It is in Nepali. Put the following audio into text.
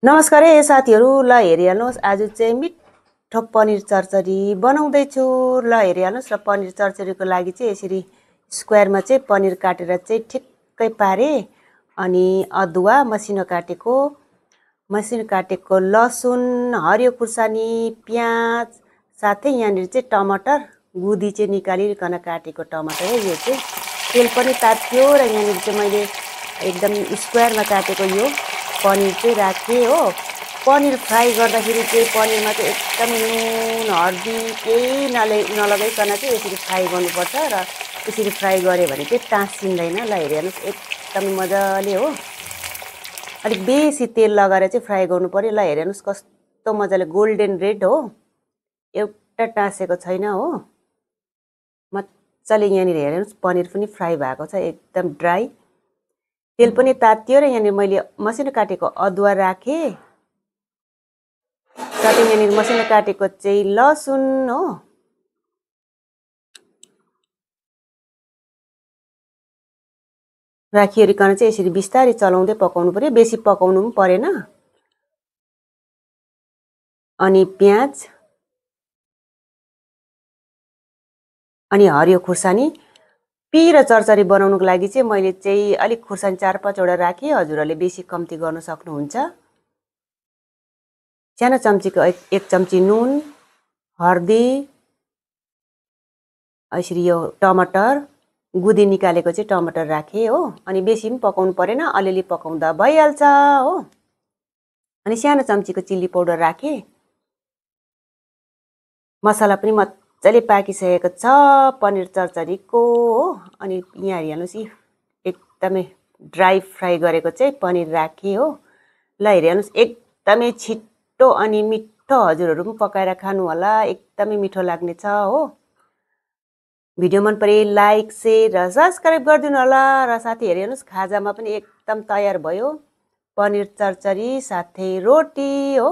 नमस्कार है साथीहरु। ल हेरिहाल्नुस्, आज चाहिँ मिठो पनिर चरचरी बनाउँदै छु। ल हेरिहाल्नुस्। र पनिर चरचरीको लागि चाहिँ यसरी स्क्वायरमा चाहिँ पनिर काटेर चाहिँ ठिक्कै पारे। अनि अदुवा मसिनो काटेको लसुन, हरियो खुर्सानी, प्याज, साथै यहाँनिर चाहिँ टमाटर गुदी चाहिँ निकालिकन काटेको टमाटर है। यो चाहिँ तेल पनि तात्यो र यहाँनिर चाहिँ मैले एकदम स्क्वायरमा काटेको यो पनिर चाहिँ राखेँ हो। पनिर फ्राई गर्दाखेरि चाहिँ पनिरमा चाहिँ एकदम नुन हर्दी केही नलगाइकन चाहिँ यसरी फ्राई गर्नुपर्छ र यसरी फ्राई गऱ्यो भने चाहिँ टाँसिँदैन। ल हेर्नुहोस्, एकदम मजाले हो। अलिक बेसी तेल लगाएर चाहिँ फ्राई गर्नु पर्यो। ल हेर्नुहोस् कस्तो मजाले गोल्डन रेड हो, एउटा टाँसेको छैन हो। मजाले यहाँनिर हेर्नुहोस् पनिर पनि फ्राई भएको छ, एकदम ड्राई। तेल पनि तात्यो र यहाँनिर मैले मसिनो काटेको अदुवा राखेँ। साथै यहाँनिर मसिनो काटेको चाहिँ लसुन हो। राखिओरिकन चाहिँ यसरी बिस्तारै चलाउँदै पकाउनु पर्यो, बेसी पकाउनु पनि परेन। अनि प्याज अनि हरियो खुर्सानी। पिरो चरचरी बनाउनुको लागि चाहिँ मैले चाहिँ अलिक खुर्सानी 4-5 वटा राखेँ। हजुरहरूले बेसी कम्ती गर्न सक्नुहुन्छ। सानो चम्चीको 1 चम्ची नुन, हर्दी, यसरी यो टमाटर गुदी निकालेको चाहिँ टमाटर राखेँ हो। अनि बेसी पनि पकाउनु परेन, अलिअलि पकाउँदा भइहाल्छ हो। अनि सानो चम्चीको चिल्ली पाउडर राखेँ। मसला पनि मजाले पाकिसकेको छ पनिर चरचरीको हो। अनि यहाँ हेर्नुहोस्, एकदमै ड्राई फ्राई गरेको चाहिँ पनिर राखेँ हो। ल हेर्नुहोस्, एकदमै छिटो अनि मिठो। हजुरहरू पनि पकाएर खानु होला, एकदमै मिठो लाग्ने छ हो। भिडियो मन परे लाइक, शेयर र सब्सक्राइब गरिदिनु होला। र साथै हेर्नुहोस्, खाजामा पनि एकदम तयार भयो पनिर चरचरी साथै रोटी हो।